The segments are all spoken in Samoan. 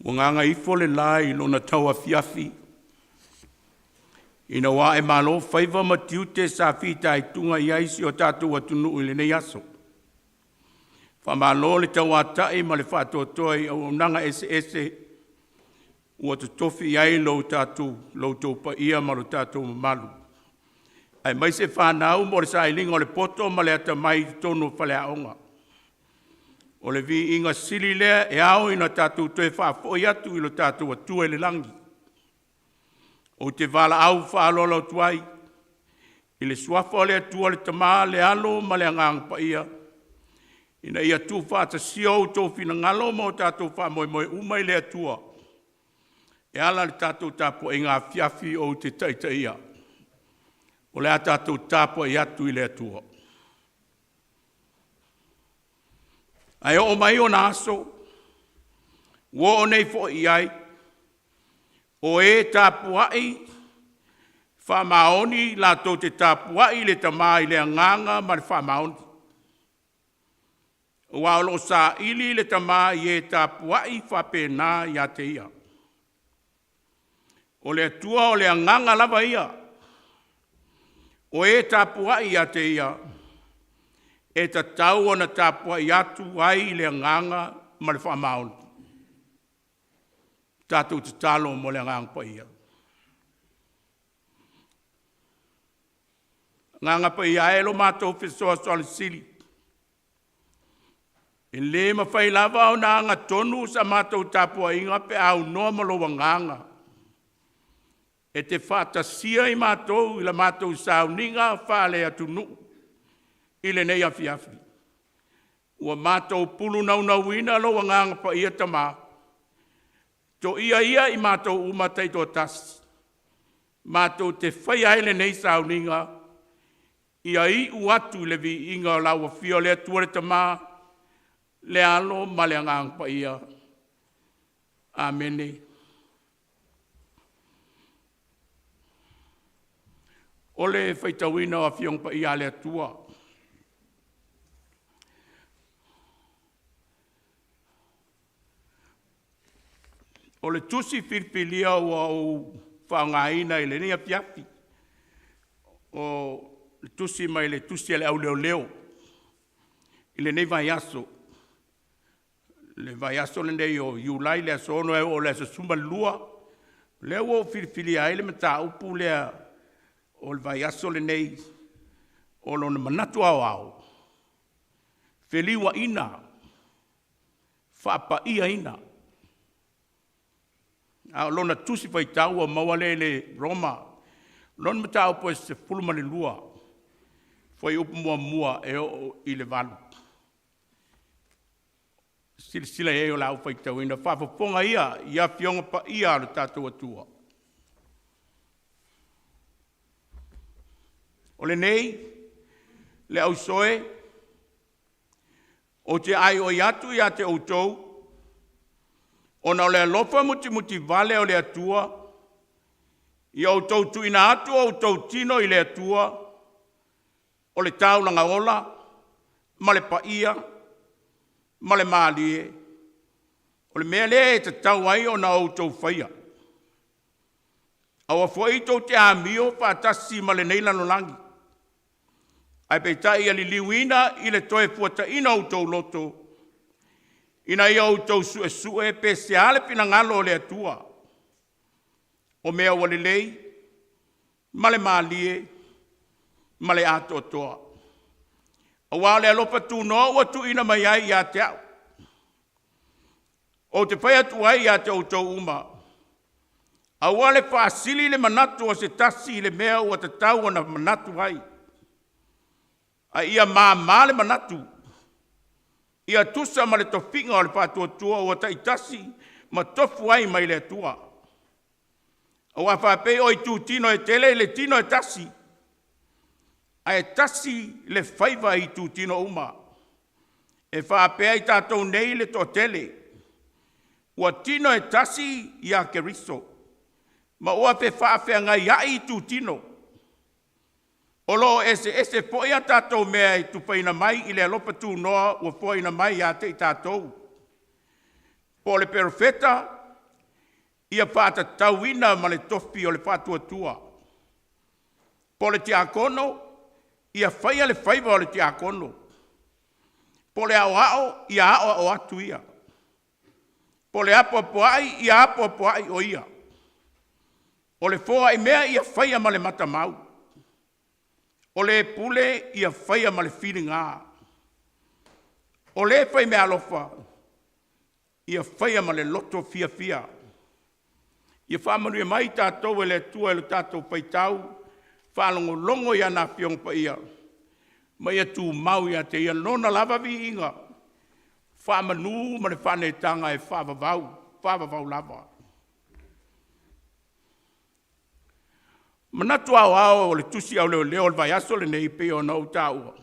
Ua gagaifo le la i lona tauafiafi ina ua aemalo faiva ma tiute sa fitaituga i ai si o tatou atunuu i lenei aso. Faamalo le tauatai ma le faatoatoa i auaunaga eseese ua totofi i ai lo outou paia ma lo tatou mamalu, aemaise fanau mo le sailiga o le poto ma le atamai i totonu o faleaoga. O le viiga sili lea e ao ona tatou toe faafoi atu i lo tatou Atua i le lagi. Ou te valaau faaaloalo atu ai i le Suafa o le Atua le Tama, le Alo ma le Agaga Paia, ina ia tuufaatasia outou finagalo ma o tatou faamoemoe uma i le Atua e ala i le tatou tapuaiga afiafi ou te taitaia. O le a tatou tapuai atu i le Atua. Ae oo mai ona aso, ua oo nei foi i ai, o e tapuai faamaoni latou te tapuai i le Tama i le agaga ma le faamaoni, aua o lo o saili le Tama i e tapuai faapena ia te Ia. O le Atua o le agaga lava ia. O e tapuai ia te Ia, e tatau ona tapuai atu ai i le agaga ma le faamaoni. Tatou tatalo mo le Agaga Paia. Agaga Paia e, lo matou Fesoasoani Sili, e le mafai lava ona agatonu sa matou tapuaiga pe a aunoa ma lou Agaga e te faatasia i matou i la matou sauniga faaleatunuu i lenei afiafi. Ua matou pulunaunauna lou Agaga Paia Tama, toia ia i matou uma taitoatasi matou te faia ai lenei sauniga, ia iu atu i le viiga o lau afio le Atua le Tama, le Alo ma le Agaga Paia. Amene. O le faitauina o Afioga Paia a le Atua. O le tusi filifilia ua ou faaaogaina i lenei afiafi, o le tusi mai le Tusi a le Au Leoleo i lenei vaiaso, le vaiaso lenei o Iulai le aso 6 e oo i le aso 12, lea ua ou filifilia ai le mataupu lea o le vaiaso lenei o lona manatu aoao, feliuaina, faapaiaina. A o lona tusi faitau ua maua lea i le Roma, lona mataupu e 12, fuaiupu 1 e oo i le 8. Silasila i ai o le a ou faitauina. Faafofoga ia i Afioga Paia a lo tatou Atua. O lenei, le ausoe, ou te aioi atu ia te outou, ona o le alofa mutimutivale o le Atua, ia outou tuuina atu o outou tino i le Atua, o le taulaga ola ma le paia ma le malie, o le mea lea e tatau ai ona outou faia. Aua foi tou te amio faatasi ma lenei lalolagi, ae peitai ia liliuina i le toefuataina o outou loto, ina ia outou suesue pe sea le finagalo o le Atua, o mea ua lelei ma le malie ma le atoatoa. Aua o le alofa tunoa ua tuuina mai ai ia te au, ou te fai atu ai ia te outou uma, aua le faasili le manatu o se tasi i le mea ua tatau ona manatu ai, a ia mama le manatu, ia tusa ma le tofiga o le faatuatua ua taitasi ma tofu ai mai le Atua. Aua a faapea o itutino e tele i le tino e tasi, ae tasi le faiva i itutino uma. E faapea i tatou nei le toatele, ua tino e tasi ia Keriso, ma ua fefaafeagaiai itutino. O lo o eseese foi a tatou mea e tufaina mai i le alofa tunoa ua foaina mai ia te i tatou, po o le perofeta, Ia faatatauina ma le tofi o le faatuatua. Po o le tiakono, ia faia le faiva o le tiakono. Po o le aoao, ia aoao atu ia. Po o le apoapoai, ia apoapoai o ia. O le foaimea, ia faia ma le matamau. O le pule, ia faia ma le filiga. O le faimeaalofa, ia faia ma le loto fiafia. Ia faamanuia mai i tatou e le Atua i le tatou faitau faalogologo i ana Afioga Paia, ma ia tumau ia te Ia Lona lava viiga, faamanu ma le faaneetaga e faavavau, faavavau lava. Manatu Aoao o le Tusi Au Leoleo o le vaiaso lenei e pei ona ou taua,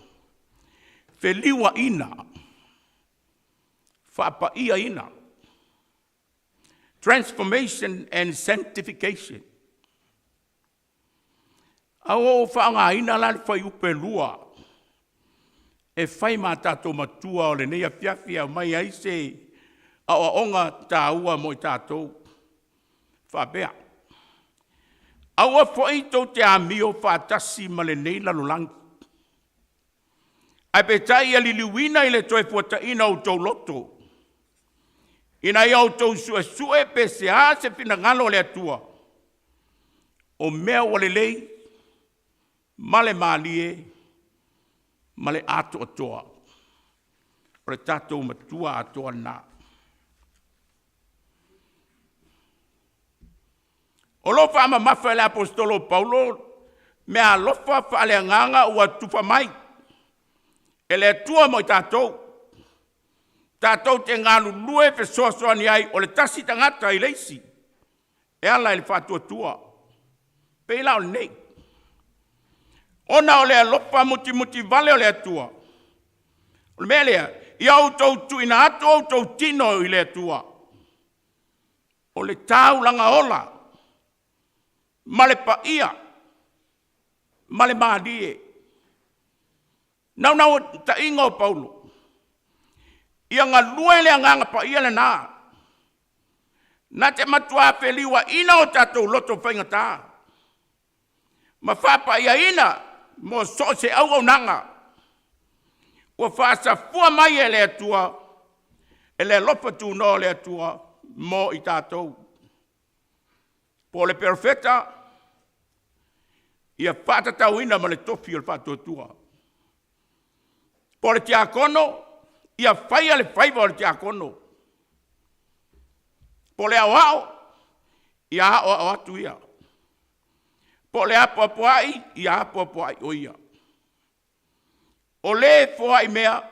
feliuaina, faapaiaina, transformation and sanctification. A ua ou faaaogaina la le fuaiupu 2 e fai ma tatou matua o lenei afiafi e aumai ai se aoaoga taua mo i tatou. Faapea, aua foi tou te amio faatasi ma lenei lalolagi, ae peitai ia liliuina i le Toefuataiga o outou loto, ina ia outou suesue pe sea se finagalo o le Atua, o mea ua lelei ma le malie ma le atoatoa. O le tatou Matua atoa lena. O lo o faamamafa e le Aposetolo o Paulo meaalofa faaleagaga ua tufa mai e le Atua mo i tatou, tatou te galulue fesoasoani ai o le tasi tagata i le isi e ala i le faatuatua. E pei la o lenei, ona o le alofa mutimutivale o le Atua, o le mea lea, ia outou tuuina atu outou tino i le Atua, o le taulaga ola ma le paia ma le malie. Naunautaiga o Paulo, ia galue le agaga paia lena, na te matua feliuaina o tatou loto faigata ma faapaiaina mo so o se auaunaga ua faasafua mai e le Atua, e le alofa tunoa o le Atua mo i tatou. Po o le perofeta, ia faatatauina ma le tofi o le faatuatua. Po o le tiakono, ia faia le faiva o le tiakono. Po o le aoao, ia aoao atu ia. Po o le apoapoai, ia apoapoai o ia. O le e foai mea,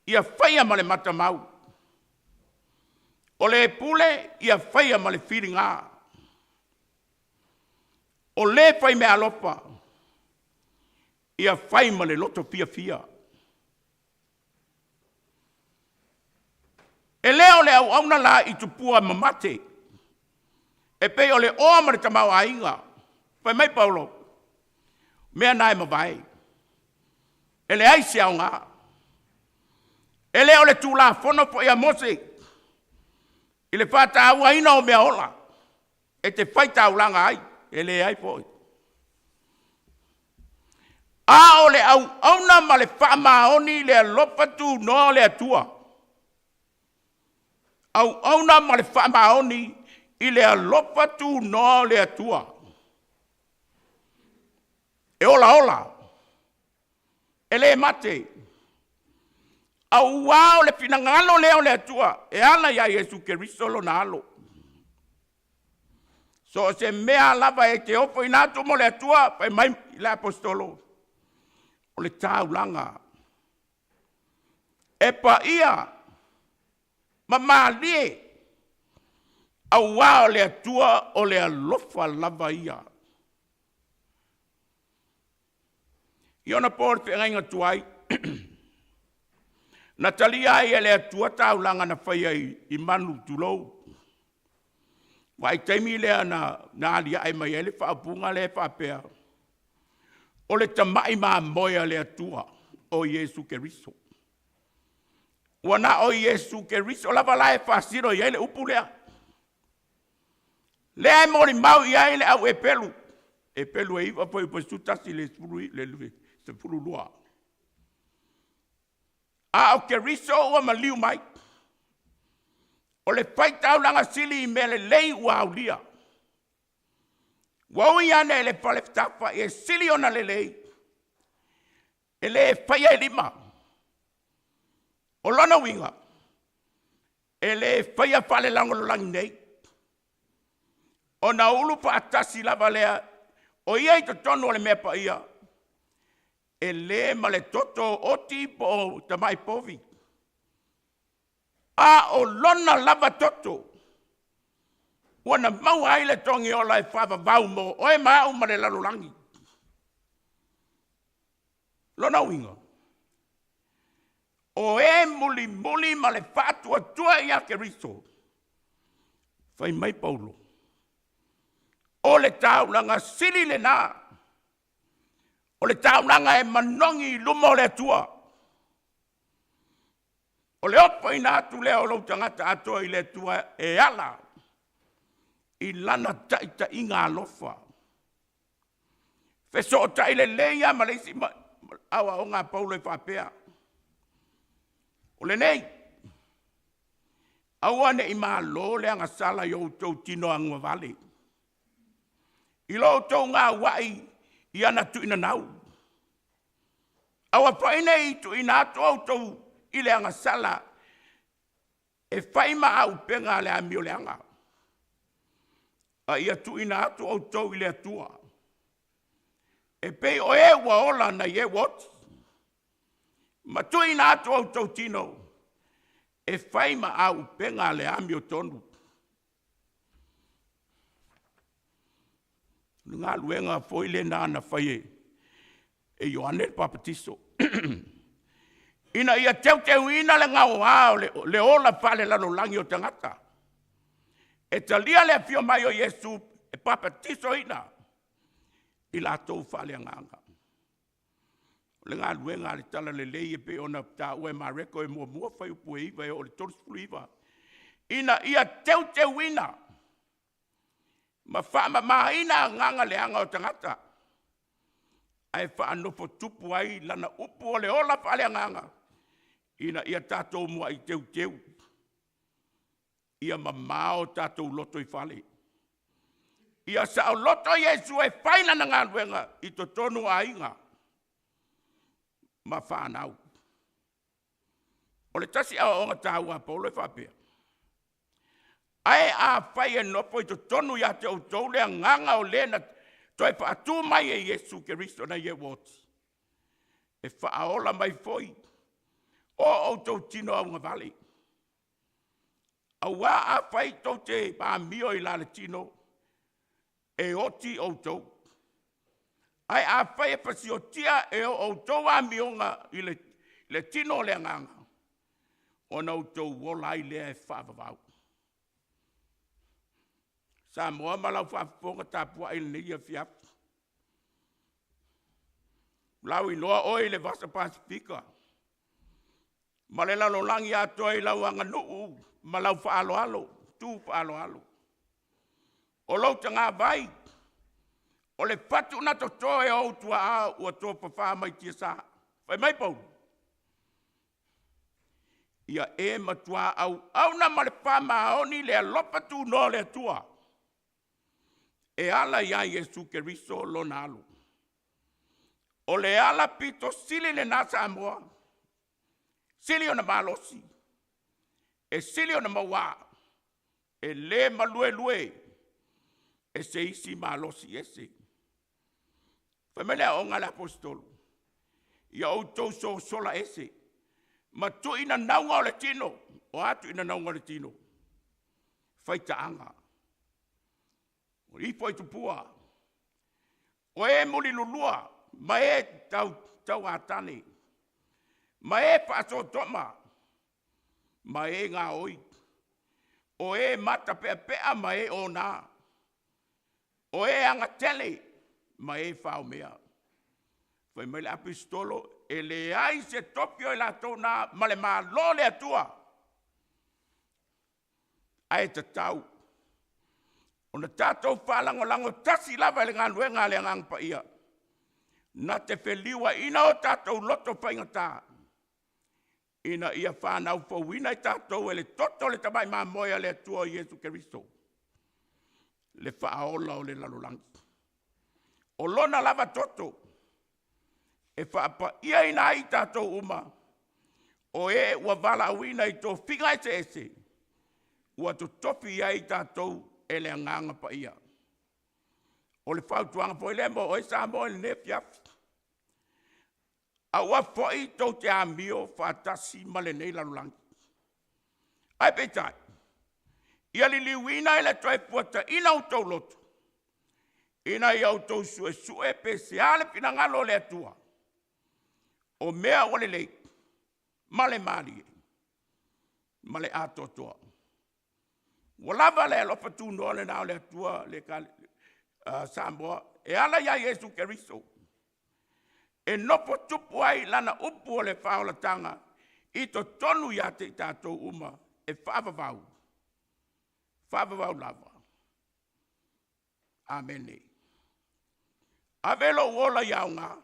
ia faia ma le matamau. O le pule, ia faia ma le filiga. O le faimeaalofa, ia fai ma le loto fiafia. E le o le auauna la i tupua mamate, e pei o le oa ma le tamaoaiga. Fai mai Paulo, o mea na e mavae, e leai se aoga. E le o le tulafono foi a Mose i le faatauaina o meaola e te faitaulaga ai, e leai foi. A o le auauna ma le faamaoni i le alofa tunoa o le Atua. Auauna ma le faamaoni i le alofa tunoa o le Atua. E olaola, e le mate, aua o le finagalo lea o le Atua e ala ia Iesu Keriso lona alo. So o se mea lava e te ofoina atu mo le Atua, fai mai le Aposetolo, o le taulaga e paia ma malie, aua o le Atua o le alofa lava ia. I ona po o le feagaiga tuai, na talia ai e le Atua taulaga na faia i manu tulou. Vaitaimi lea na aliae mai ai le faaupuga lea e faapea, o le tamai mamoe a le Atua o Iesu Keriso. Ua na o Iesu Keriso lava la e faasino i ai le upu lea. Lea e molimau i ai le au Eperu, Eperu e 9 fuaiupu 11 i le 12. A o Keriso ua maliu mai, o le faitaulaga sili i mea lelei ua aulia. Ua ui ane i le fale fetafai e sili ona lelei, e le faia e lima. O lona uiga, e le faia faalelalolagi nei, ona ulu faatasi lava lea o ia i totonu o le mea paia, e le ma le toto oti po o tamai povi, a o lona lava toto ua na maua ai le togiola e faavavau mo oe ma au ma le lalolagi. Lona uiga, o e mulimuli ma le faatuatua ia Keriso, fai mai Paulo, o le taulaga sili lena, o le taulaga e manogi i luma o le Atua. O le ofoina atu lea o lou tagata atoa i le Atua e ala i lana taitaiga alofa. Fesootai lelei lava ma le isi aoaoga a Paulo e faapea, o lenei, aua ne i malo le agasala i o outou tino agavale, i lo outou gauai i ana tuuinanau. Aua foi ne i tuuina atu outou i le agasala e fai ma auupega a le amioleaga, a ia tuuina atu outou i le Atua, e pei o e ua ola nai e ua oti, ma tuuina atu outou tino e fai ma auupega a le amiotonu. O le galuega foi lena na fai e Ioane le Papatiso, ina ia teuteuina le gaoa o le ola faalelalolagi o tagata, e talia le afio mai o Iesu e papatisoina i latou faaleagaga. O le galuega a le Talalelei e pei ona taua e Mareko e 1 fuaiupu e 9 e oo i le 39, ina ia teuteuina ma faamamaina agaga leaga o tagata, ae faanofotupu ai lana upu o le ola faaleagaga, ina ia tatou muai teuteu, ia mamao tatou lotoifale, ia saoloto Iesu e fai lana galuega i totonu o aiga ma fanau. O le tasi aoaoga taua a Paulo e faapea, ae afai e nofo i totonu ia te outou le agaga o le na toe faatu mai e Iesu Keriso nai e ua oti, e faaola mai foi o outou tino augavale. Aua afai tou te amio i la le tino, e oti outou. Ae afai e fasiotia e o outou amioga i le tino o le agaga, ona outou ola ai lea e faavavau. Samoa ma lau faafofoga tapuai i lenei afiafi, lauiloa oe i le Vasa Pasefika ma le lalolagi atoa i lau aganuu ma lau faaaloalo, tu faaaloalo. O lou tagavai, o le fatu na toto e ou tuaa ua tofafa mai tiasa. Fai mai Paulo, ia e matua auauna ma le faamaoni le alofa tunoa o le Atua e ala ia Iesu Keriso lona alo. O le ala pito sili lena Samoa, sili ona malosi, e sili ona mauā, e le maluelue e se isi malosi ese. Fai mai le aoga a le Aposetolo, ia outou sosola ese ma tuuinanauga o le tino. O a tuuinanauga o le tino? Faitaaga, o ifo i tupua, o e mulilulua ma e tauatane, ma e faasotoma, ma e gaoi, o e matapeapea ma e ona, o e agatele ma e faomea. Fai mai le Aposetolo, e leai se tofi o i latou na ma le Malo o le Atua, ae tatau Ona tatou faalagolago tasi lava i le galuega a le Agaga Paia, na te feliuaina o tatou loto faigata, ina ia fanau fouina i tatou e le toto o le tamai mamoe a le Atua o Iesu Keriso, le Faaola o le lalolagi. O Lona lava toto e faapaiaina ai i tatou uma o e ua valaauina i tofiga eseese ua totofi i ai i tatou e le Agaga Paia. O le fautuaga foi lea mo oe Samoa i lenei afiafi, aua foi tou te amio faatasi ma lenei lalolagi, ae peitai, ia liliuina i le Toefuataiga o outou loto, ina ia outou suesue pe sea le finagalo o le Atua, o mea ua lelei ma le malie ma le atoatoa. Ua lava le alofa tunoa lena o le Atua Samoa e ala ia Iesu Keriso e nofo tupu ai lana upu o le faaolataga i totonu ia te i tatou uma e faavavau, faavavau lava. Amene. Ave lou ola ia aoga,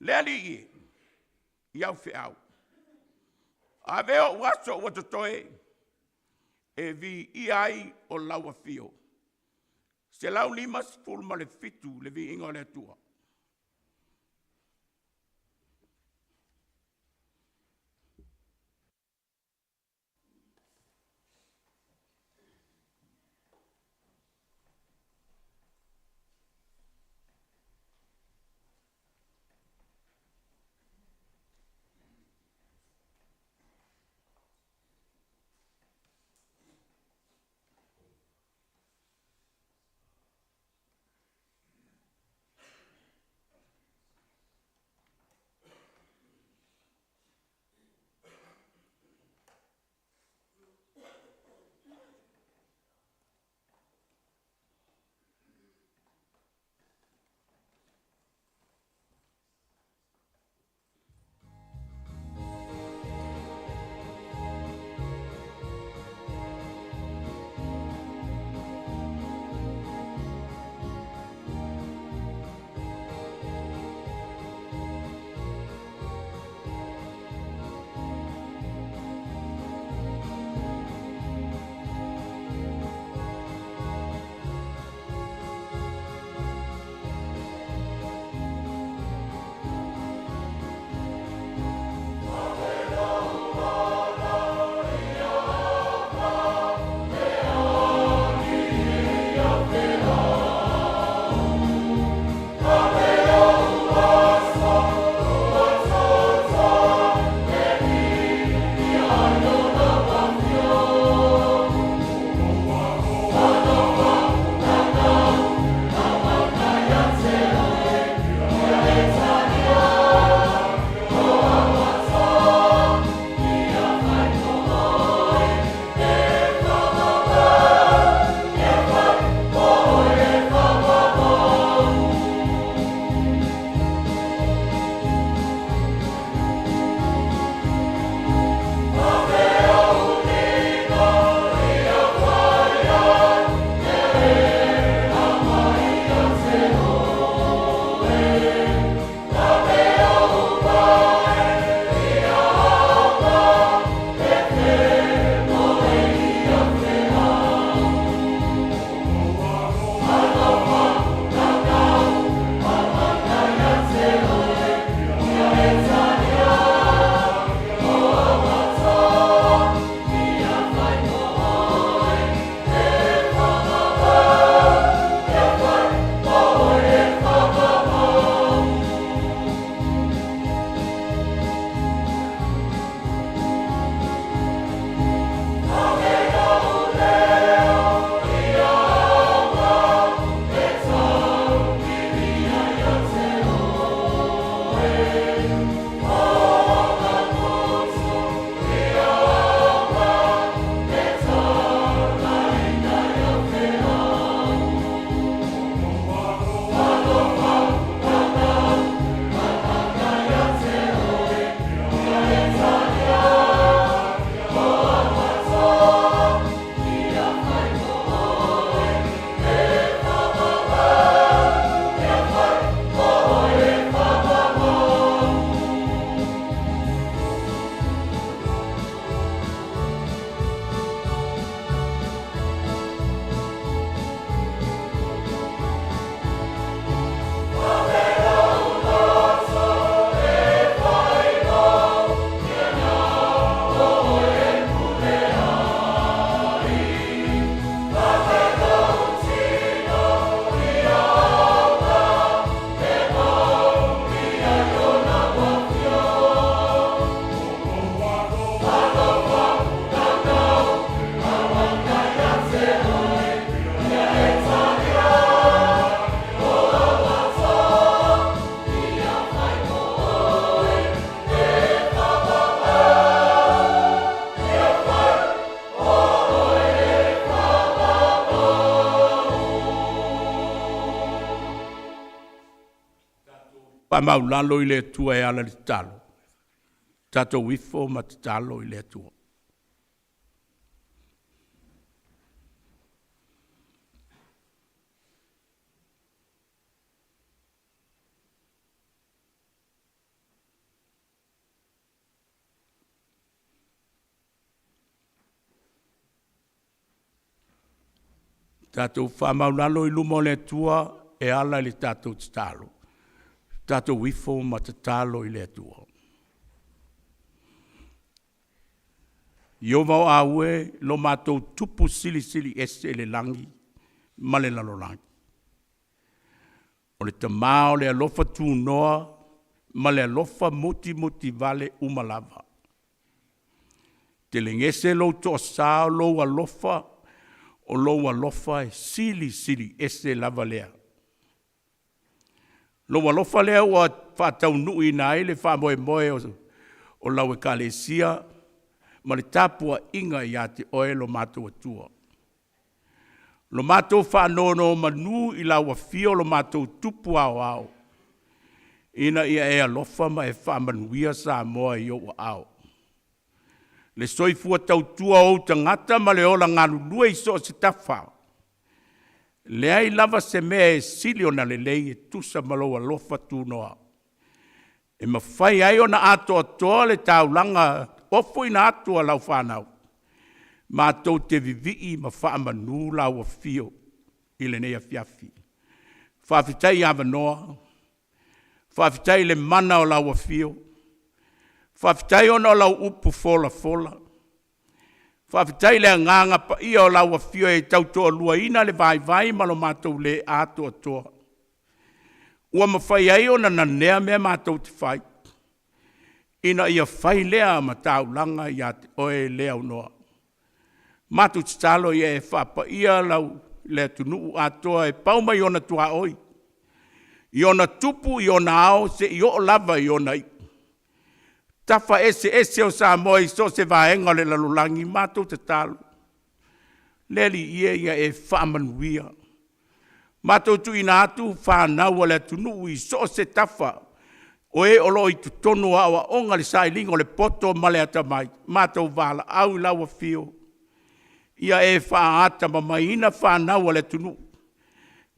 le Alii e, i au feau. Ave ou aso ua totoe e viia ai o lau afio. 157 Le Viiga o le Atua. Faamaulalo i le Atua e ala i le tatalo. Tatou ifo ma tatalo i le Atua. Tatou faamaualalo i luma o le Atua e ala i le tatou tatalo. Tatou ifo ma tatalo i le Atua. Ieova o Au e, lo matou Tupu Silisili Ese i le lagi ma le lalolagi, o le Tama o le alofa tunoa ma le alofa mutimutivale uma lava. Telegese lou toasa o lou alofa, o lou alofa e silisili ese lava lea. Lou alofa lea ua faataunuuina ai le faamoemoe o lau Ekalesia ma le tapuaiga ia te Oe lo matou Atua. Lo matou faanonomanu i lau afio lo matou Tupu Aoao, ina ia e alofa ma e faamanuia Samoa i ou aao. Le soifua tautua o ou tagata ma le ola galulue i so o se tafa, e leai lava se mea e sili ona lelei e tusa ma lou alofa tunoa, e mafai ai ona atoatoa le taulaga ofoina atu a lau fanau, matou te vivii ma faamanu lau afio i lenei afiafi. Faafetai avanoa, faafetai i le mana o lau afio, faafetai ona o lau upu folafola, faafetai i le Agaga Paia o lau Afio e tautoaluaina le vaivai ma lo matou le atoatoa, ua mafai ai ona nanea mea matou te fai, ina ia fai lea ma taulaga ia te Oe le aunoa. Matou tatalo ia e faapaia le atunuu atoa e pau mai ona tuaoi, i ona tupu i ona ao seia oo lava i ona iu. Tafa eseese o Samoa i so o se vaega o le lalolagi, matou tatalo, le Alii e, ia e faamanuia. Matou tuuina atu fanau a le atunuu i so o se tafa, o e o lo o i totonu o aoaoga i le sailiga o le poto ma le atamai, matou valaau i lau Afio ia e faatamamaiina fanau a le atunuu,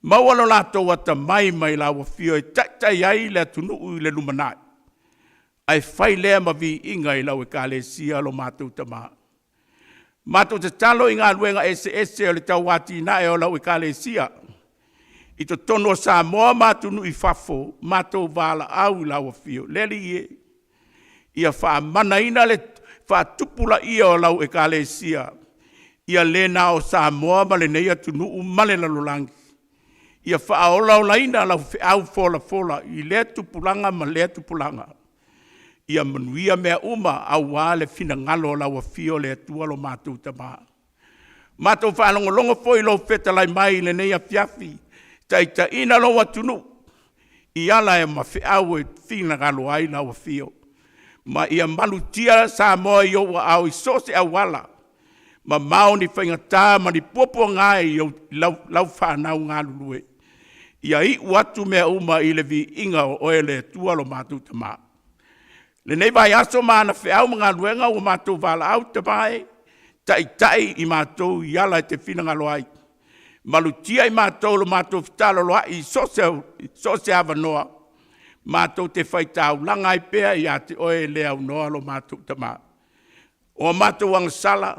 maua lo latou atamai mai lau Afio e taitai ai le atunuu i le lumanai, ae fai lea ma viiga i lau Ekalesia lo matou Tama. Matou tatalo i galuega eseese o le tau atinae o lau Ekalesia i totonu o Samoa ma atunuu i fafo, matou valaau i lau Afio. Le Alii e, ia faamanaina le faatupulaia o lau Ekalesia, ia le na o Samoa ma lenei atunuu ma le lalolagi, ia faaolaolaina lau feau folafola i lea tupulaga ma lea tupulaga, ia manuia mea uma aua le finagalo o lau Afio le Atua lo matou Tama. Matou faalogologo foi i lou fetalai mai i lenei afiafi, taitaiina lou atunuu i ala ma feau e finagalo ai lau Afio, ma ia malutia Samoa i ou aao i so o se auala, mamao ni faigata ma ni puapuaga e, i lau fanau galulue, ia iu atu mea uma i le viiga o Oe le Atua lo matou Tama. Lenei vaiaso ma ana feau ma galuega ua matou valaau, Tama e, taitai i matou i ala e te finagalo ai, malutia i matou i lo matou fetaaloloai i so o se avanoa, matou te faitaulaga ai pea ia te Oe le aunoa lo matou Tama. O a matou agasala,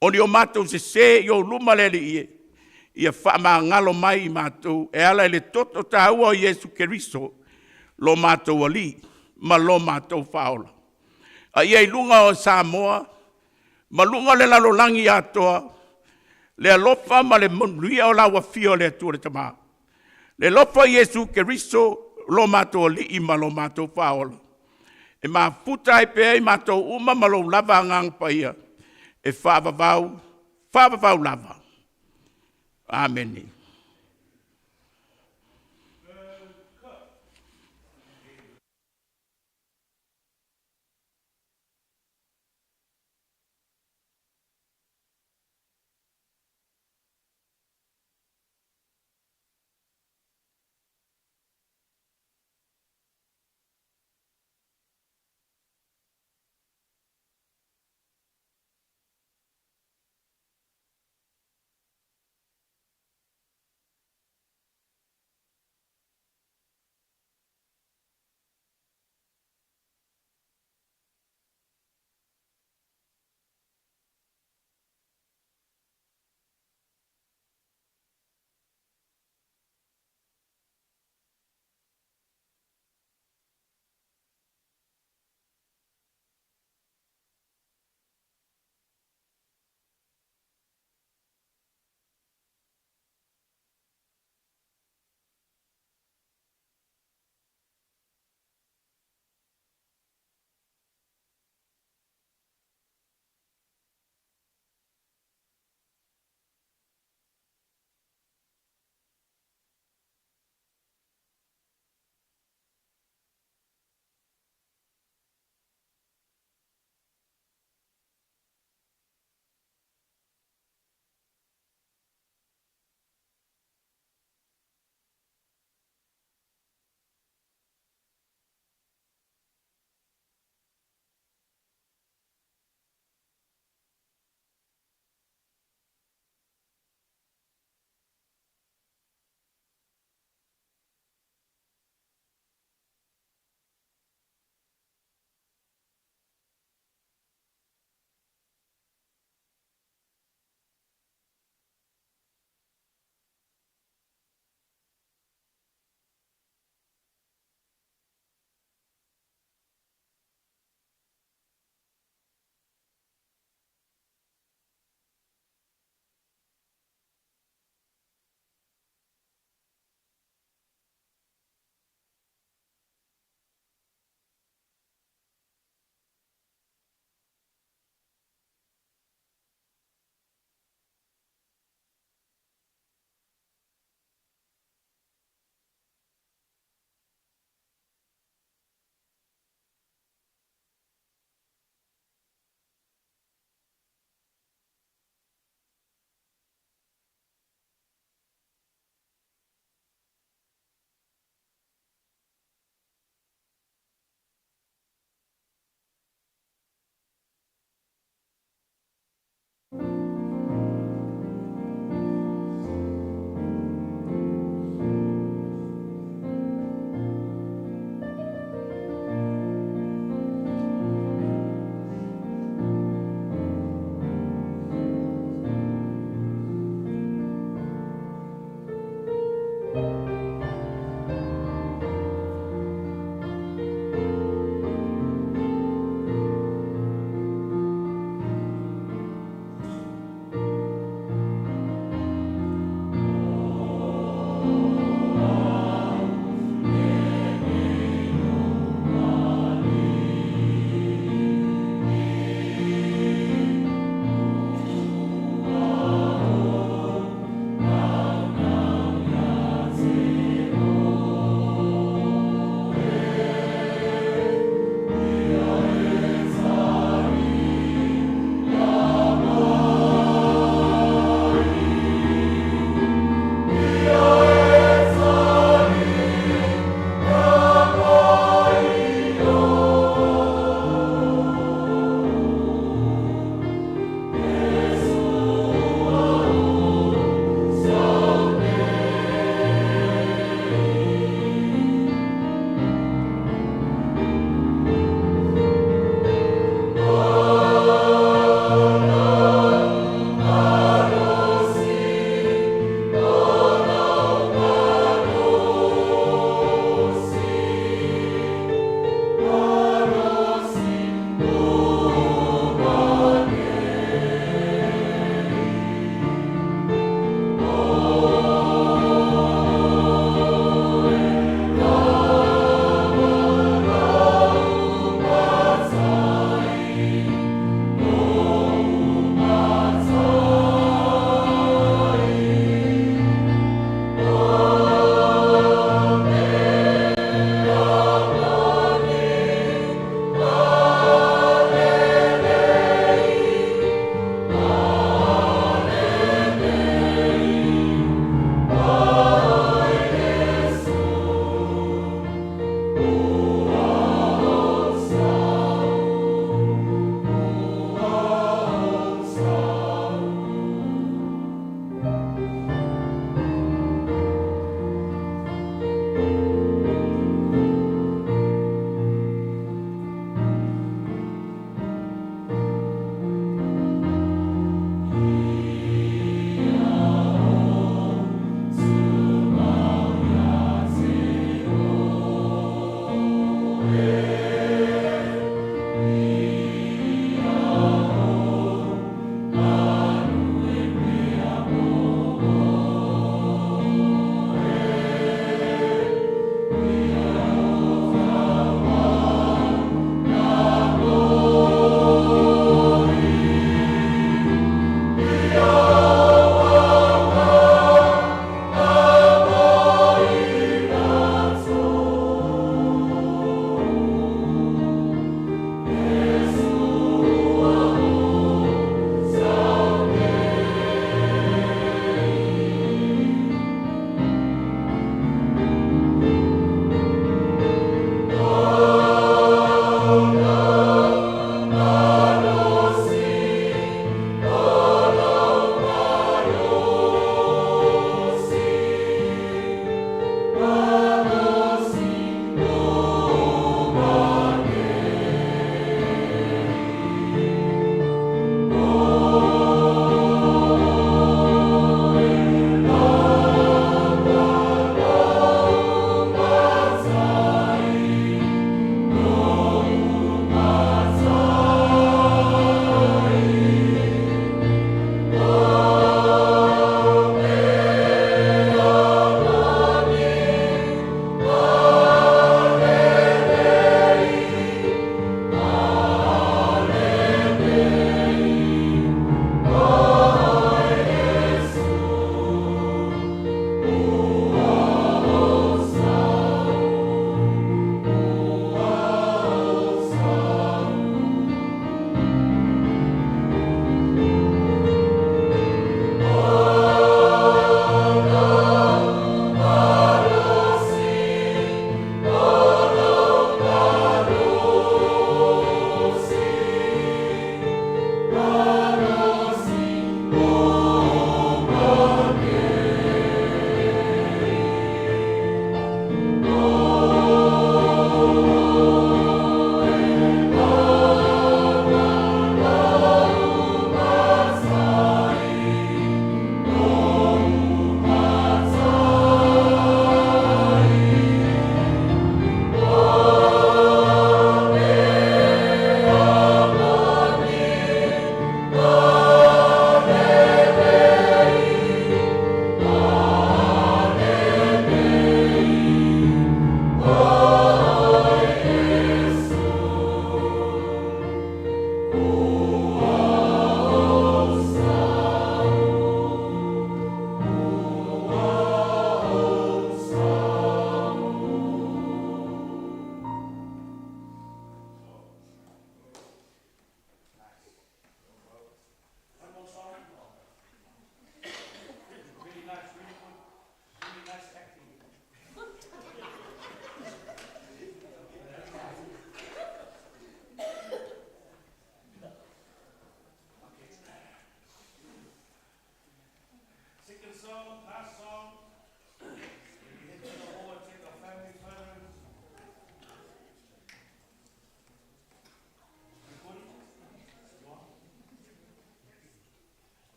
o ni o matou sese i ou luma le Alii e, ia faamagalo mai i matou e ala i le toto taua o Iesu Keriso lo matou Alii ma lo matou Faaola. A ia i luga o Samoa ma luga o le lalolagi atoa le alofa ma le manuia o lau Afio le Atua le Tama, le alofa o Iesu Keriso lo matou Alii ma lo matou Faaola, e mafuta ai pea i matou uma ma lou lava Agaga Paia e faavavau, faavavau lava. Amene.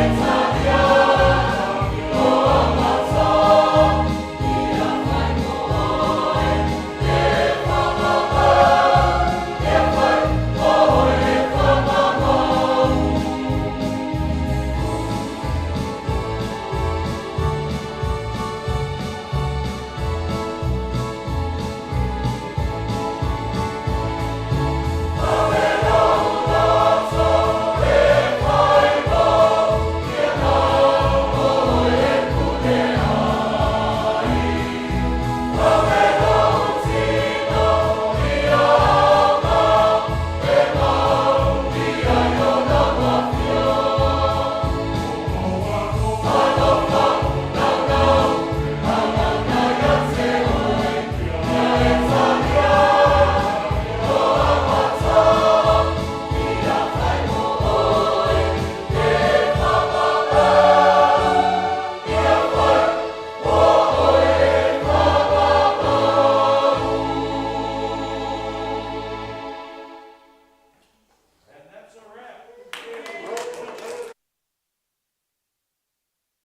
Atua.